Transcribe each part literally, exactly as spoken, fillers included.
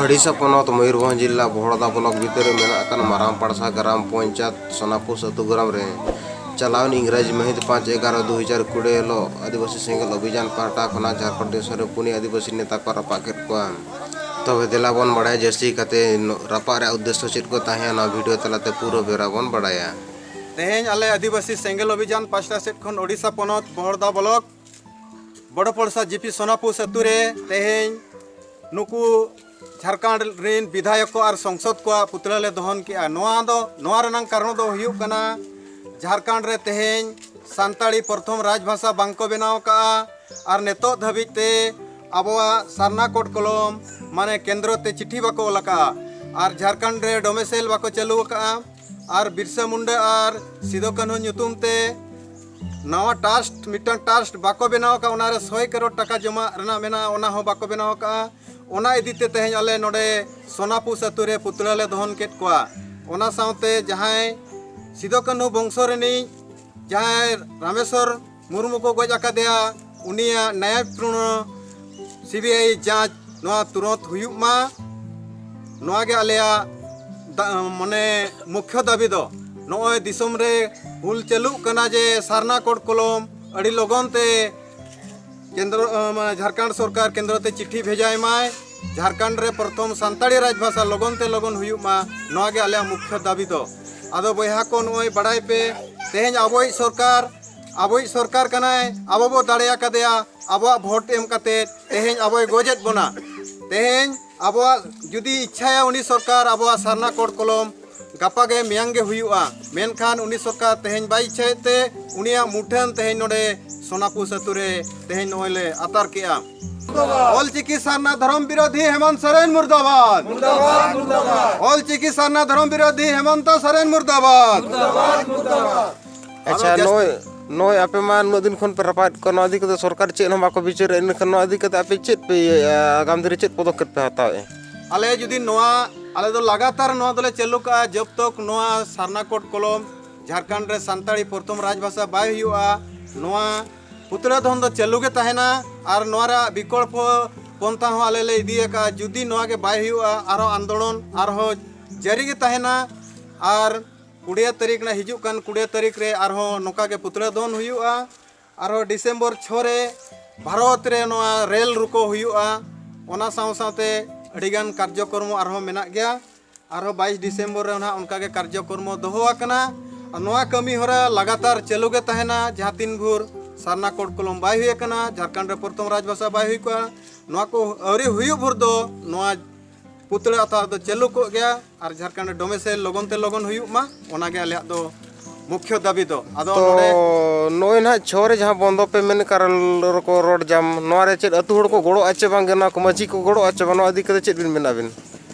ᱳᱰᱤᱥᱟ ᱯᱚᱱᱚᱛ ᱢᱚᱭᱩᱨᱵᱷᱚᱸᱡᱽ ᱡᱤᱞᱟ ᱵᱚᱦᱚᱲᱫᱟ ᱵᱞᱚᱠ ᱵᱷᱤᱛᱟᱹᱨ ᱨᱮ ᱢᱮᱱᱟᱜ ᱟᱠᱟᱱ ᱢᱟᱨᱟᱝ ᱯᱟᱲᱥᱟ ᱜᱨᱟᱢ ᱯᱚᱧᱪᱟᱭᱮᱛ ᱥᱳᱱᱟᱯᱩᱨ ᱟᱹᱛᱩ ᱜᱨᱟᱢ ᱨᱮ ᱪᱟᱞᱟᱣᱮᱱ ᱤᱝᱨᱟᱡᱤ ᱢᱟᱹᱦᱤᱛ ᱯᱟᱸᱪ ᱮᱜᱟᱨᱚ ᱫᱩ ᱦᱟᱡᱟᱨ ᱠᱩᱲᱤ ᱦᱤᱞᱳᱜ ᱟᱹᱫᱤᱵᱟᱹᱥᱤ ᱥᱮᱸᱜᱮᱞ ᱚᱵᱷᱤᱡᱟᱱ ᱯᱟᱦᱴᱟ ᱠᱷᱚᱱᱟᱜ ᱡᱷᱟᱲᱠᱷᱚᱸᱰ ᱫᱤᱥᱚᱢ ᱨᱮ ᱯᱩᱱᱭᱟᱹ ᱟᱹᱫᱤᱵᱟᱹᱥᱤ ᱱᱮᱛᱟ ᱠᱚ ᱨᱟᱯᱟᱜ ᱠᱮᱫ ᱠᱚᱣᱟ᱾ ᱛᱚᱵᱮ ᱫᱮᱞᱟ ᱵᱚᱱ ᱵᱟᱲᱟᱭᱟ ᱡᱟᱹᱥᱛᱤ ᱠᱟᱛᱮ ᱨᱟᱯᱟᱜ ᱨᱮᱭᱟᱜ ᱩᱫᱽᱫᱮᱥᱥᱚ ᱪᱮᱫ ᱠᱚ ᱛᱟᱦᱮᱸ ᱠᱟᱱᱟ, ᱵᱷᱤᱰᱤᱭᱳ ᱛᱟᱞᱟᱛᱮ ᱯᱩᱨᱟᱹ ᱵᱮᱣᱨᱟ ᱵᱚᱱ ᱵᱟᱲᱟᱭᱟ᱾ ᱛᱮᱦᱮᱧ ᱟᱞᱮ ᱟᱹᱫᱤᱵᱟᱹᱥᱤ ᱥᱮᱸᱜᱮᱞ ᱚᱵᱷᱤᱡᱟᱱ ᱯᱟᱥᱴᱟ ᱥᱮᱫ ᱠᱷᱚᱱ ᱳᱰᱤᱥᱟ ᱯᱚᱱᱚᱛ ᱵᱚᱦᱚᱲᱫᱟ ᱵᱞᱚᱠ ᱵᱚᱲᱚ ᱯᱚᱲᱥᱟ ᱡᱤᱯᱤ ᱥᱳᱱᱟᱯᱩᱨ ᱟᱹᱛᱩ ᱨᱮ ᱛᱮᱦᱮᱧ ᱱᱩᱠᱩ ᱡᱷᱟᱲᱠᱷᱚᱸᱰ ᱨᱮᱱ ᱵᱤᱫᱷᱟᱭᱚᱠ ᱠᱚ ᱟᱨ ᱥᱚᱝᱥᱚᱫ ᱠᱚᱣᱟᱜ ᱯᱩᱛᱞᱟᱹ ᱞᱮ ᱫᱚᱦᱚᱱ ᱠᱮᱜᱼᱟ᱾ ᱱᱚᱣᱟ ᱫᱚ, ᱱᱚᱣᱟ ᱨᱮᱱᱟᱜ ᱠᱟᱨᱚᱱ ᱫᱚ ᱦᱩᱭᱩᱜ ᱠᱟᱱᱟ, ᱡᱷᱟᱲᱠᱷᱚᱸᱰ ᱨᱮ ᱛᱮᱦᱮᱧ ᱥᱟᱱᱛᱟᱲᱤ ᱯᱨᱚᱛᱷᱚᱢ ᱨᱟᱡᱽ ᱵᱷᱟᱥᱟ ᱵᱟᱝ ᱠᱚ ᱵᱮᱱᱟᱣ ᱟᱠᱟᱫᱼᱟ ᱟᱨ ᱱᱤᱛᱚᱜ ᱫᱷᱟᱹᱵᱤᱡ ᱛᱮ ᱟᱵᱚᱣᱟᱜ ᱥᱟᱨᱱᱟ ᱠᱳᱰ ᱠᱚᱞᱚᱢ ᱢᱟᱱᱮ ᱠᱮᱱᱫᱨᱚ ᱛᱮ ᱪᱤᱴᱷᱤ ᱵᱟᱠᱚ ᱚᱞ ᱟᱠᱟᱫᱼᱟ ᱟᱨ ᱡᱷᱟᱲᱠᱷᱚᱸᱰ ᱨᱮ ᱰᱚᱢᱮᱥᱮᱞ ᱵᱟᱠᱚ ᱪᱟᱹᱞᱩ ᱟᱠᱟᱫᱼᱟ᱾ ᱟᱨ ᱵᱤᱨᱥᱟ ᱢᱩᱱᱰᱟ ᱟᱨ ᱥᱤᱫᱩ ᱠᱟᱹᱱᱦᱩ ᱧᱩᱛᱩᱢ ᱛᱮ ᱱᱟᱣᱟ ᱴᱨᱟᱥᱴ, ᱢᱤᱫᱴᱟᱝ ᱴᱨᱟᱥᱴ ᱵᱟᱠᱚ ᱵᱮᱱᱟᱣ ᱟᱠᱟᱫᱼᱟ, ᱚᱱᱟᱨᱮ ᱥᱚᱭ ᱠᱟᱨᱳᱲ ᱴᱟᱠᱟ ᱡᱚᱢᱟ ᱨᱮᱱᱟᱜ ᱢᱮᱱᱟᱜᱼᱟ, ᱚᱱᱟ ᱦᱚᱸ ᱵᱟᱠᱚ ᱵᱮᱱᱟᱣ ᱟᱠᱟᱫᱼᱟ᱾ ᱚᱱᱟ ᱤᱫᱤ ᱛᱮ ᱛᱮᱦᱮᱧ ᱟᱞᱮ ᱱᱚᱰᱮ ᱥᱳᱱᱟᱯᱩᱨ ᱟᱹᱛᱩ ᱨᱮ ᱯᱩᱛᱲᱟᱹ ᱞᱮ ᱫᱚᱦᱚᱱ ᱠᱮᱫ ᱠᱚᱣᱟ᱾ ᱚᱱᱟ ᱥᱟᱶᱛᱮ ᱡᱟᱦᱟᱸᱭ ᱥᱤᱫᱩ ᱠᱟᱹᱱᱦᱩ ᱵᱚᱝᱥᱚ ᱨᱤᱱᱤᱡ ᱡᱟᱦᱟᱸᱭ ᱨᱟᱢᱮᱥᱣᱚᱨ ᱢᱩᱨᱢᱩ ᱠᱚ ᱜᱚᱡ ᱟᱠᱟᱫᱮᱭᱟ, ᱩᱱᱤᱭᱟᱜ ᱱᱟᱭᱟᱭ ᱯᱩᱨᱱᱚ ᱥᱤ ᱵᱤ ᱟᱭ ᱡᱟᱸᱪ ᱱᱚᱣᱟ ᱛᱩᱨᱚᱱᱛ ᱦᱩᱭᱩᱜ ᱢᱟ᱾ ᱱᱚᱣᱟ ᱜᱮ ᱟᱞᱮᱭᱟᱜ ᱫᱟ-, ᱢᱟᱱᱮ ᱢᱩᱠᱷᱭᱚ ᱫᱟᱹᱵᱤ ᱫᱚ᱾ ᱱᱚᱜᱼᱚᱭ ᱫᱤᱥᱚᱢ ᱨᱮ ᱦᱩᱞ ᱪᱟᱹᱞᱩᱜ ᱠᱟᱱᱟ ᱡᱮ ᱥᱟᱨᱱᱟ ᱠᱳᱰ ᱠᱚᱞᱚᱢ ᱟᱹᱰᱤ ᱞᱚᱜᱚᱱ ᱛᱮ ᱠᱮᱱᱫᱨᱚ, ᱟᱸ, ᱢᱟᱱᱮ ᱡᱷᱟᱲᱠᱷᱚᱸᱰ ᱥᱚᱨᱠᱟᱨ ᱠᱮᱱᱫᱨᱚ ᱛᱮ ᱪᱤᱴᱷᱤ ᱵᱷᱮᱡᱟᱭ ᱢᱟᱭ, ᱡᱷᱟᱲᱠᱷᱚᱸᱰ ᱨᱮ ᱯᱨᱚᱛᱷᱚᱢ ᱥᱟᱱᱛᱟᱲᱤ ᱨᱟᱡᱽ ᱵᱷᱟᱥᱟ ᱞᱚᱜᱚᱱ ᱛᱮ ᱞᱚᱜᱚᱱ ᱦᱩᱭᱩᱜ ᱢᱟ, ᱱᱚᱣᱟ ᱜᱮ ᱟᱞᱮᱭᱟᱜ ᱢᱩᱠᱷᱭᱚ ᱫᱟᱹᱵᱤ ᱫᱚ᱾ ᱟᱫᱚ ᱵᱚᱭᱦᱟ ᱠᱚ, ᱱᱚᱜᱼᱚᱭ ᱵᱟᱲᱟᱭ ᱯᱮ, ᱛᱮᱦᱮᱧ ᱟᱵᱚᱭᱤᱡ ᱥᱚᱨᱠᱟᱨ, ᱟᱵᱚᱭᱤᱡ ᱥᱚᱨᱠᱟᱨ ᱠᱟᱱᱟᱭ, ᱟᱵᱚ ᱵᱚ ᱫᱟᱲᱮ ᱟᱠᱟᱫᱮᱭᱟ, ᱟᱵᱚᱣᱟᱜ ᱵᱷᱳᱴ ᱮᱢ ᱠᱟᱛᱮ ᱛᱮᱦᱮᱧ ᱟᱵᱚᱭ ᱜᱚᱡᱮᱫ ᱵᱚᱱᱟ᱾ ᱛᱮᱦᱮᱧ ᱟᱵᱚᱣᱟᱜ ᱡᱩᱫᱤ ᱤᱪᱪᱷᱟᱭᱟ ᱩᱱᱤ ᱥᱚᱨᱠᱟᱨ, ᱟᱵᱚᱣᱟᱜ ᱥᱟᱨᱱᱟ ᱠᱳᱰ ᱠᱚᱞᱚᱢ ᱜᱟᱯᱟ ᱜᱮ ᱢᱮᱭᱟᱝ ᱜᱮ ᱦᱩᱭᱩᱜᱼᱟ, ᱢᱮᱱᱠᱷᱟᱱ ᱩᱱᱤ ᱥᱚᱨᱠᱟᱨ ᱛᱮᱦᱮᱧ ᱵᱟᱭ ᱤᱪᱪᱷᱟᱭᱮᱫ ᱛᱮ ᱩᱱᱤᱭᱟᱜ ᱢᱩᱴᱷᱟᱹᱱ ᱛᱮᱦᱮᱧ ᱱᱚᱰᱮ ᱥᱳᱱᱟᱯᱩᱨ ᱟᱹᱛᱩ ᱨᱮ ᱛᱮᱦᱮᱧ ᱱᱚᱜᱼᱚᱭ ᱞᱮ ᱟᱛᱟᱨ ᱠᱮᱜᱼᱟ᱾ ᱚᱞᱪᱤᱠᱤ ᱥᱟᱨᱱᱟ ᱫᱷᱚᱨᱚᱢ ᱵᱤᱨᱳᱫᱷᱤ ᱦᱮᱢᱚᱱᱛ ᱥᱚᱨᱮᱱ ᱢᱩᱨᱫᱟᱵᱟᱫ᱾ ᱚᱞᱪᱤᱠᱤ ᱥᱟᱨᱱᱟ ᱫᱷᱚᱨᱚᱢ ᱵᱤᱨᱳᱫᱷᱤ ᱦᱮᱢᱚᱱᱛᱚ ᱥᱚᱨᱮᱱ ᱢᱩᱨᱫᱟᱵᱟᱫ᱾ ᱟᱪᱪᱷᱟ, ᱟᱫᱚ ᱡᱟᱹᱥᱛᱤ ᱱᱚᱜᱼᱚᱭ, ᱱᱚᱜᱼᱚᱭ ᱟᱯᱮ ᱢᱟ ᱱᱩᱱᱟᱹᱜ ᱫᱤᱱ ᱠᱷᱚᱱ ᱯᱮ ᱨᱟᱯᱟᱜᱮᱫ ᱠᱚᱣᱟ, ᱱᱚᱣᱟ ᱤᱫᱤ ᱠᱟᱛᱮ ᱥᱚᱨᱠᱟᱨ ᱪᱮᱫ ᱦᱚᱸ ᱵᱟᱠᱚ ᱵᱤᱪᱟᱹᱨᱮᱫᱼᱟ, ᱤᱱᱟᱹᱠᱷᱟᱱ ᱱᱚᱣᱟ ᱤᱫᱤ ᱠᱟᱛᱮ ᱟᱯᱮ ᱪᱮᱫ ᱯᱮ ᱤᱭᱟᱹᱭᱮᱫᱼᱟ, ᱟᱜᱟᱢ ᱫᱤᱱ ᱨᱮ ᱪᱮᱫ ᱯᱚᱫᱚᱠᱷᱮᱯ ᱯᱮ ᱦᱟᱛᱟᱣᱮᱫᱼᱟ? ᱟᱞᱮ ᱡᱩᱫᱤ ᱱᱚᱣᱟ, ᱟᱞᱮ ᱫᱚ ᱞᱟᱜᱟᱛᱟᱨ ᱱᱚᱣᱟ ᱫᱚᱞᱮ ᱪᱟᱹᱞᱩ ᱠᱟᱜᱼᱟ, ᱡᱚᱵ ᱛᱚᱠ ᱱᱚᱣᱟ ᱥᱟᱨᱱᱟ ᱠᱳᱰ ᱠᱚᱞᱚᱢ ᱡᱷᱟᱲᱠᱷᱚᱸᱰ ᱨᱮ ᱥᱟᱱᱛᱟᱲᱤ ᱯᱨᱚᱛᱷᱚᱢ ᱨᱟᱡᱽ ᱵᱷᱟᱥᱟ ᱵᱟᱭ ᱦᱩᱭᱩᱜᱼᱟ, ᱱᱚᱣᱟ ᱯᱩᱛᱲᱟᱹ ᱫᱷᱚᱱ ᱫᱚ ᱪᱟᱹᱞᱩ ᱜᱮ ᱛᱟᱦᱮᱱᱟ᱾ ᱟᱨ ᱱᱚᱣᱟ ᱨᱮᱭᱟᱜ ᱵᱤᱠᱚᱞᱯᱚ ᱯᱚᱱᱛᱷᱟ ᱦᱚᱸ ᱟᱞᱮ ᱞᱮ ᱤᱫᱤ ᱟᱠᱟᱫᱼᱟ᱾ ᱡᱩᱫᱤ ᱱᱚᱣᱟ ᱜᱮ ᱵᱟᱭ ᱦᱩᱭᱩᱜᱼᱟ, ᱟᱨᱦᱚᱸ ᱟᱱᱫᱳᱞᱚᱱ ᱟᱨᱦᱚᱸ ᱡᱟᱹᱨᱤ ᱜᱮ ᱛᱟᱦᱮᱱᱟ᱾ ᱟᱨ ᱠᱩᱲᱤᱭᱟᱹ ᱛᱟᱹᱨᱤᱠᱷ ᱨᱮᱱᱟᱜ, ᱦᱤᱡᱩᱜ ᱠᱟᱱ ᱠᱩᱲᱤᱭᱟᱹ ᱛᱟᱹᱨᱤᱠᱷ ᱨᱮ ᱟᱨᱦᱚᱸ ᱱᱚᱝᱠᱟ ᱜᱮ ᱯᱩᱛᱲᱟᱹ ᱫᱚᱱ ᱦᱩᱭᱩᱜᱼᱟ᱾ ᱟᱨᱦᱚᱸ ᱰᱤᱥᱮᱢᱵᱚᱨ ᱪᱷᱚ ᱨᱮ ᱵᱷᱟᱨᱚᱛ ᱨᱮ ᱱᱚᱣᱟ ᱨᱮᱞ ᱨᱩᱠᱚ ᱦᱩᱭᱩᱜᱼᱟ᱾ ᱚᱱᱟ ᱥᱟᱶ ᱥᱟᱶᱛᱮ ᱟᱹᱰᱤᱜᱟᱱ ᱠᱟᱨᱡᱚᱠᱨᱚᱢ ᱟᱨᱦᱚᱸ ᱢᱮᱱᱟᱜ ᱜᱮᱭᱟ᱾ ᱟᱨᱦᱚᱸ ᱵᱟᱭᱤᱥ ᱰᱤᱥᱮᱢᱵᱚᱨ ᱨᱮ ᱱᱟᱦᱟᱜ ᱚᱱᱠᱟ ᱜᱮ ᱠᱟᱨᱡᱚᱠᱨᱚᱢ ᱫᱚᱦᱚ ᱟᱠᱟᱱᱟ᱾ ᱟᱨ ᱱᱚᱣᱟ ᱠᱟᱹᱢᱤ ᱦᱚᱨᱟ ᱞᱟᱜᱟᱛᱟᱨ ᱪᱟᱹᱞᱩ ᱜᱮ ᱛᱟᱦᱮᱱᱟ, ᱡᱟᱦᱟᱸ ᱛᱤᱱ ᱵᱷᱳᱨ ᱥᱟᱨᱱᱟ ᱠᱳᱰ ᱠᱚᱞᱚᱢ ᱵᱟᱭ ᱦᱩᱭ ᱟᱠᱟᱱᱟ, ᱡᱷᱟᱲᱠᱷᱚᱸᱰ ᱨᱮ ᱯᱨᱚᱛᱷᱚᱢ ᱨᱟᱡᱽ ᱵᱷᱟᱥᱟ ᱵᱟᱭ ᱦᱩᱭ ᱠᱚᱜᱼᱟ᱾ ᱱᱚᱣᱟ ᱠᱚ ᱟᱹᱣᱨᱤ ᱦᱩᱭᱩᱜ ᱵᱷᱳᱨ ᱫᱚ ᱱᱚᱣᱟ ᱯᱩᱛᱲᱟᱹ ᱟᱛᱟᱨ ᱫᱚ ᱪᱟᱹᱞᱩ ᱠᱚᱜ ᱜᱮᱭᱟ᱾ ᱟᱨ ᱡᱷᱟᱲᱠᱷᱚᱸᱰ ᱨᱮ ᱰᱚᱢᱮᱥᱟᱭᱤᱞ ᱞᱚᱜᱚᱱ ᱛᱮ ᱞᱚᱜᱚᱱ ᱦᱩᱭᱩᱜ ᱢᱟ, ᱚᱱᱟᱜᱮ ᱟᱞᱮᱭᱟᱜ ᱫᱚ ᱢᱩᱠᱷᱭᱚ ᱫᱟᱹᱵᱤ ᱫᱚ᱾ ᱟᱫᱚ ᱛᱚ ᱱᱚᱰᱮ ᱱᱚᱜᱼᱚᱭ ᱱᱟᱦᱟᱜ ᱪᱷᱚ ᱨᱮ ᱡᱟᱦᱟᱸ ᱵᱚᱱᱫᱚ ᱯᱮ ᱢᱮᱱ ᱠᱟᱨᱚᱱ ᱨᱚᱲ ᱡᱟᱢ, ᱱᱚᱣᱟ ᱨᱮ ᱪᱮᱫ ᱟᱹᱛᱩ ᱦᱚᱲ ᱠᱚ ᱜᱚᱲᱚᱜᱼᱟ ᱪᱮ ᱵᱟᱝ ᱜᱮ, ᱱᱚᱣᱟ ᱠᱚ ᱢᱟᱹᱡᱷᱤ ᱠᱚ ᱜᱚᱲᱚᱜᱼᱟ ᱪᱮ ᱵᱟᱝ, ᱱᱚᱣᱟ ᱤᱫᱤ ᱠᱟᱛᱮ ᱪᱮᱫ ᱵᱤᱱ ᱢᱮᱱᱟ ᱟᱵᱤᱱ?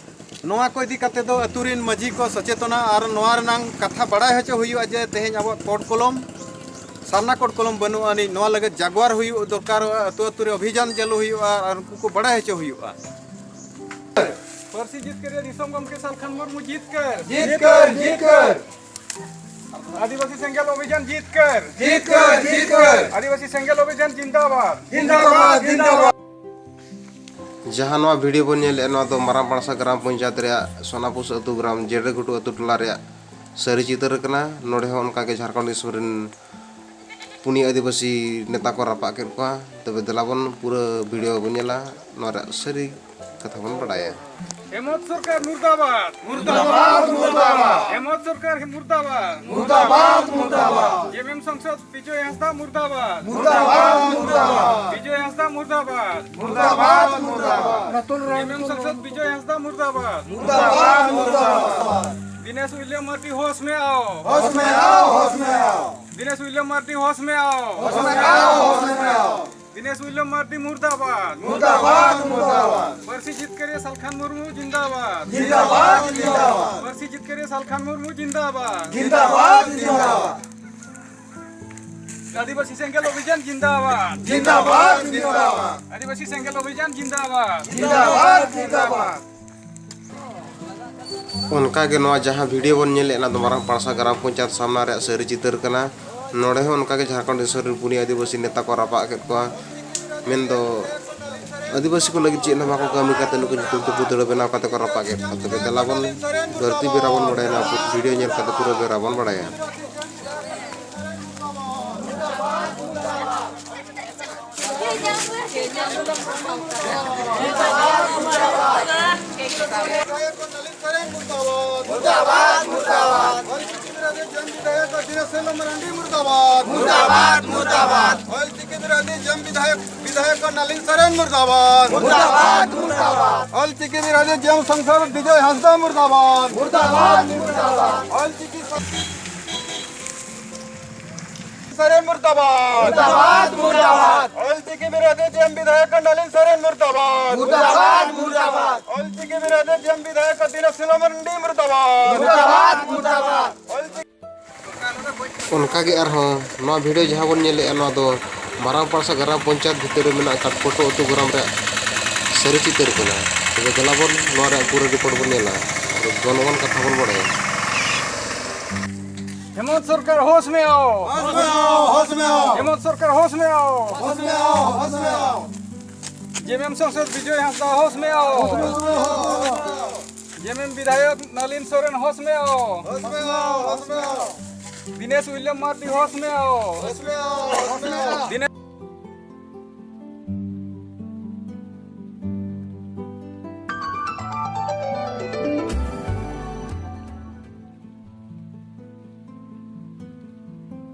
ᱱᱚᱣᱟ ᱠᱚ ᱤᱫᱤ ᱠᱟᱛᱮ ᱫᱚ ᱟᱹᱛᱩ ᱨᱮᱱ ᱢᱟᱹᱡᱷᱤ ᱠᱚ ᱥᱚᱪᱮᱛᱚᱱᱟ ᱟᱨ ᱱᱚᱣᱟ ᱨᱮᱱᱟᱝ ᱠᱟᱛᱷᱟ ᱵᱟᱲᱟᱭ ᱦᱚᱪᱚ ᱦᱩᱭᱩᱜᱼᱟ ᱡᱮ ᱛᱮᱦᱮᱧ ᱟᱵᱚᱣᱟᱜ ᱠᱳᱰ ᱠᱚᱞᱚᱢ, ᱥᱟᱨᱱᱟ ᱠᱳᱰ ᱠᱚᱞᱚᱢ ᱵᱟᱹᱱᱩᱜ ᱟᱹᱱᱤᱡ, ᱱᱚᱣᱟ ᱞᱟᱹᱜᱤᱫ ᱡᱟᱜᱣᱟᱨ ᱦᱩᱭᱩᱜ ᱫᱚᱨᱠᱟᱨᱚᱜᱼᱟ, ᱟᱹᱛᱩ ᱟᱹᱛᱩ ᱨᱮ ᱚᱵᱷᱤᱡᱟᱱ ᱪᱟᱹᱞᱩ ᱦᱩᱭᱩᱜᱼᱟ ᱟᱨ ᱩᱱᱠᱩ ᱠᱚ ᱵᱟᱲᱟᱭ ᱦᱚᱪᱚ ᱦᱩᱭᱩᱜᱼᱟ᱾ ᱯᱟᱹᱨᱥᱤ ᱡᱤᱛᱠᱟᱹᱨᱤᱭᱟᱹ ᱫᱤᱥᱚᱢ ᱜᱚᱢᱠᱮ ᱥᱟᱞᱠᱷᱟᱱ ᱢᱩᱨᱢᱩ ᱡᱤᱛᱠᱟᱹᱨ᱾ ᱡᱤᱛᱠᱟᱹᱨ, ᱡᱤᱛᱠᱟᱹᱨ᱾ ᱟᱹᱫᱤᱵᱟᱹᱥᱤ ᱥᱮᱸᱜᱮᱞ ᱚᱵᱷᱤᱡᱟᱱ ᱡᱤᱛᱠᱟᱹᱨ᱾ ᱡᱤᱛᱠᱟᱹᱨ, ᱡᱤᱛᱠᱟᱹᱨ᱾ ᱟᱹᱫᱤᱵᱟᱹᱥᱤ ᱥᱮᱸᱜᱮᱞ ᱚᱵᱷᱤᱡᱟᱱ ᱡᱤᱱᱫᱟᱵᱟᱫ᱾ ᱡᱤᱱᱫᱟᱵᱟᱫ, ᱡᱤᱱᱫᱟᱵᱟᱫ᱾ ᱡᱟᱦᱟᱸ ᱱᱚᱣᱟ ᱵᱷᱤᱰᱤᱭᱳ ᱵᱚᱱ ᱧᱮᱞᱮᱫᱼᱟ, ᱱᱚᱣᱟ ᱫᱚ ᱢᱟᱨᱟᱝ ᱯᱟᱲᱥᱟ ᱜᱨᱟᱢ ᱯᱚᱧᱪᱟᱭᱮᱛ ᱨᱮᱭᱟᱜ ᱥᱳᱱᱟᱯᱩᱥ ᱟᱹᱛᱩ ᱜᱨᱟᱢ ᱡᱮᱰᱮ ᱜᱷᱩᱴᱩ ᱟᱹᱛᱩ ᱴᱚᱞᱟ ᱨᱮᱭᱟᱜ ᱥᱟᱹᱨᱤ ᱪᱤᱛᱟᱹᱨ ᱠᱟᱱᱟ᱾ ᱱᱚᱰᱮ ᱦᱚᱸ ᱚᱱᱠᱟᱜᱮ ᱡᱷᱟᱲᱠᱷᱚᱸᱰ ᱫᱤᱥᱚᱢ ᱨᱮᱱ ᱯᱩᱱᱭᱟᱹ ᱟᱹᱫᱤᱵᱟᱹᱥᱤ ᱱᱮᱛᱟ ᱠᱚ ᱨᱟᱯᱟᱜ ᱠᱮᱫ ᱠᱚᱣᱟ᱾ ᱛᱚᱵᱮ ᱫᱮᱞᱟ ᱵᱚᱱ ᱯᱩᱨᱟᱹ ᱵᱷᱤᱰᱤᱭᱳ ᱵᱚᱱ ᱧᱮᱞᱟ, ᱱᱚᱣᱟ ᱨᱮᱭᱟᱜ ᱥᱟᱹᱨᱤ ᱠᱟᱛᱷᱟ ᱵᱚᱱ ᱵᱟᱰᱟᱭᱟ᱾ ᱦᱮᱢᱚᱱᱛ ᱥᱚᱨᱠᱟᱨ ᱢᱩᱨᱫᱟᱵᱟᱫ᱾ ᱢᱩᱨᱫᱟᱵᱟᱫ, ᱢᱩᱨᱫᱟᱵᱟᱫ᱾ ᱦᱮᱢᱚᱱᱛ ᱥᱚᱨᱠᱟᱨ ᱢᱩᱨᱫᱟᱵᱟᱫ᱾ ᱢᱩᱨᱫᱟᱵᱟᱫ, ᱢᱩᱨᱫᱟᱵᱟᱫ᱾ ᱡᱮᱢᱮᱢ ᱥᱟᱝᱥᱚᱫ ᱵᱤᱡᱚᱭ ᱦᱟᱸᱥᱫᱟ ᱢᱩᱨᱫᱟᱵᱟᱫ᱾ ᱢᱩᱨᱫᱟᱵᱟᱫ, ᱢᱩᱨᱫᱟᱵᱟᱫ᱾ ᱵᱤᱡᱚᱭ ᱦᱟᱸᱥᱫᱟ ᱢᱩᱨᱫᱟᱵᱟᱫ᱾ ᱢᱩᱨᱫᱟᱵᱟᱫ, ᱢᱩᱨᱫᱟᱵᱟᱫ᱾ ᱡᱮᱢᱮᱢ ᱥᱟᱝᱥᱚᱫ ᱵᱤᱡᱚᱭ ᱦᱟᱸᱥᱫᱟ ᱢᱩᱨᱫᱟᱵᱟᱫ᱾ ᱢᱩᱨᱫᱟᱵᱟᱫ, ᱢᱩᱨᱫᱟᱵᱟᱫ᱾ दिनेश उइलियम मार्डी होश में आओ। होश में आओ, होश में आओ। दिनेश उइलियम मार्डी होश में आओ। होश में आओ, होश में आओ। दिनेश उइलियम मार्डी मुर्दाबाद। मुर्दाबाद, मुर्दाबाद। ᱯᱟᱹᱨᱥᱤ ᱡᱤᱛᱠᱟᱹᱨᱤᱭᱟᱹ ᱥᱟᱞᱠᱷᱟᱱ ᱢᱩᱨᱢᱩ ᱡᱤᱱᱫᱟᱵᱟᱫ᱾ ᱡᱤᱱᱫᱟᱵᱟᱫ, ᱡᱤᱱᱫᱟᱵᱟᱫ᱾ ᱯᱟᱹᱨᱥᱤ ᱡᱤᱛᱠᱟᱹᱨᱤᱭᱟᱹ ᱥᱟᱞᱠᱷᱟᱱ ᱢᱩᱨᱢᱩ ᱡᱤᱱᱫᱟᱵᱟᱫ᱾ ᱡᱤᱱᱫᱟᱵᱟᱫ, ᱡᱤᱱᱫᱟᱵᱟᱫ᱾ ᱟᱹᱫᱤᱵᱟᱹᱥᱤ ᱥᱮᱸᱜᱮᱞ ᱚᱵᱷᱤᱡᱟᱱ ᱡᱤᱱᱫᱟᱵᱟᱫ᱾ ᱡᱤᱱᱫᱟᱵᱟᱫ, ᱡᱤᱱᱫᱟᱵᱟᱫ᱾ ᱟᱹᱫᱤᱵᱟᱹᱥᱤ ᱥᱮᱸᱜᱮᱞ ᱚᱵᱷᱤᱡᱟᱱ ᱡᱤᱱᱫᱟᱵᱟᱫ᱾ ᱡᱤᱱᱫᱟᱵᱟᱫ, ᱡᱤᱱᱫᱟᱵᱟᱫ᱾ ᱚᱱᱠᱟᱜᱮ ᱱᱚᱣᱟ ᱡᱟᱦᱟᱸ ᱵᱷᱤᱰᱤᱭᱳ ᱵᱚᱱ ᱧᱮᱞᱮᱫ, ᱚᱱᱟ ᱫᱚ ᱢᱟᱨᱟᱝ ᱯᱟᱲᱥᱟ ᱜᱨᱟᱢ ᱯᱚᱧᱪᱟᱭᱮᱛ ᱥᱟᱢᱱᱟ ᱨᱮᱭᱟᱜ ᱥᱟᱹᱨᱤ ᱪᱤᱛᱟᱹᱨ ᱠᱟᱱᱟ᱾ ᱱᱚᱰᱮ ᱦᱚᱸ ᱚᱱᱠᱟᱜᱮ ᱡᱷᱟᱲᱠᱷᱚᱸᱰ ᱫᱤᱥᱚᱢ ᱨᱮᱱ ᱯᱩᱱᱭᱟᱹ ᱟᱹᱫᱤᱵᱟᱹᱥᱤ ᱱᱮᱛᱟ ᱠᱚ ᱨᱟᱯᱟᱜ ᱠᱮᱫ ᱠᱚᱣᱟ᱾ ᱢᱮᱱᱫᱚ ᱟᱹᱫᱤᱵᱟᱹᱥᱤ ᱠᱚ ᱞᱟᱹᱜᱤᱫ ᱪᱮᱫ ᱦᱚᱸ ᱵᱟᱠᱚ ᱠᱟᱹᱢᱤ ᱠᱟᱛᱮ ᱱᱩᱠᱩ ᱧᱩᱛᱩᱢ ᱛᱮ ᱯᱩᱛᱲᱟᱹ ᱵᱮᱱᱟᱣ ᱠᱟᱛᱮ ᱠᱚ ᱨᱟᱯᱟᱜ ᱮᱫ ᱠᱚᱣᱟ᱾ ᱛᱚᱵᱮ ᱫᱮᱞᱟ ᱵᱚᱱ ᱵᱟᱹᱲᱛᱤ ᱵᱮᱨᱟ ᱵᱚᱱ ᱵᱟᱲᱟᱭᱟ, ᱱᱚᱣᱟ ᱵᱷᱤᱰᱤᱭᱳ ᱧᱮᱞ ᱠᱟᱛᱮ ᱯᱩᱨᱟᱹ ᱵᱮᱨᱟ ᱵᱚᱱ ᱵᱟᱲᱟᱭᱟ᱾ मुर्दाबाद, मुर्दाबाद। ऑल चिकी विरोधी जन विधायक दिनेश सेलो मरांडी मुर्दाबाद। मुर्दाबाद, मुर्दाबाद। ऑल चिकी विरोधी जन विधायक, विधायक नलिन सोरेन मुर्दाबाद। मुर्दाबाद, मुर्दाबाद। ऑल चिकी विरोधी जन सांसद विजय हांसदा मुर्दाबाद। मुर्दाबाद, मुर्दाबाद। ऑल चिकी सोरेन मुर्दाबाद। मुर्दाबाद, मुर्दाबाद। ऑल चिकी विरोधी जन विधायक नलिन सोरेन मुर्दाबाद। मुर्दाबाद, मुर्दाबाद। ऑल चिकी विरोधी जन विधायक दिनेश सेलो मरांडी मुर्दाबाद। मुर्दाबाद, मुर्दाबाद। ᱚᱱᱠᱟᱜᱮ ᱟᱨᱦᱚᱸ ᱱᱚᱣᱟ ᱵᱷᱤᱰᱤᱭᱳ ᱡᱟᱦᱟᱸ ᱵᱚᱱ ᱧᱮᱞᱮᱫᱼᱟ, ᱱᱚᱣᱟ ᱫᱚ ᱢᱟᱨᱟᱝ ᱯᱟᱲᱥᱟ ᱜᱨᱟᱢ ᱯᱚᱧᱪᱟᱭᱮᱛ ᱵᱷᱤᱛᱤᱨ ᱨᱮ ᱢᱮᱱᱟᱜ ᱠᱟᱴᱯᱚᱴᱚ ᱟᱹᱛᱩ ᱜᱨᱟᱢ ᱨᱮᱭᱟᱜ ᱥᱟᱹᱨᱤ ᱪᱤᱛᱟᱹᱨ ᱠᱟᱱᱟ᱾ ᱛᱚᱵᱮ ᱫᱮᱞᱟ ᱵᱚᱱ ᱱᱚᱣᱟ ᱨᱮᱭᱟᱜ ᱯᱩᱨᱟᱹ ᱨᱤᱯᱳᱨᱴ ᱵᱚᱱ ᱧᱮᱞᱟ ᱟᱨ ᱡᱚᱱᱚᱜᱚᱱ ᱠᱟᱛᱷᱟ ᱵᱚᱱ ᱵᱟᱲᱟᱭᱟ᱾ हेमंत सरकार होश में आओ। होश में आओ, होश में आओ। हेमंत सरकार होश में आओ। होश में आओ, होश में आओ। जेएमएम सांसद विजय हांसदा होश में आओ। होश में आओ। जेएमएम विधायक नलिन सोरेन होश में आओ। होश में आओ, होश में आओ। दिनेश विलियम मार्डी होश में आओ। होश में आओ, होश में आओ।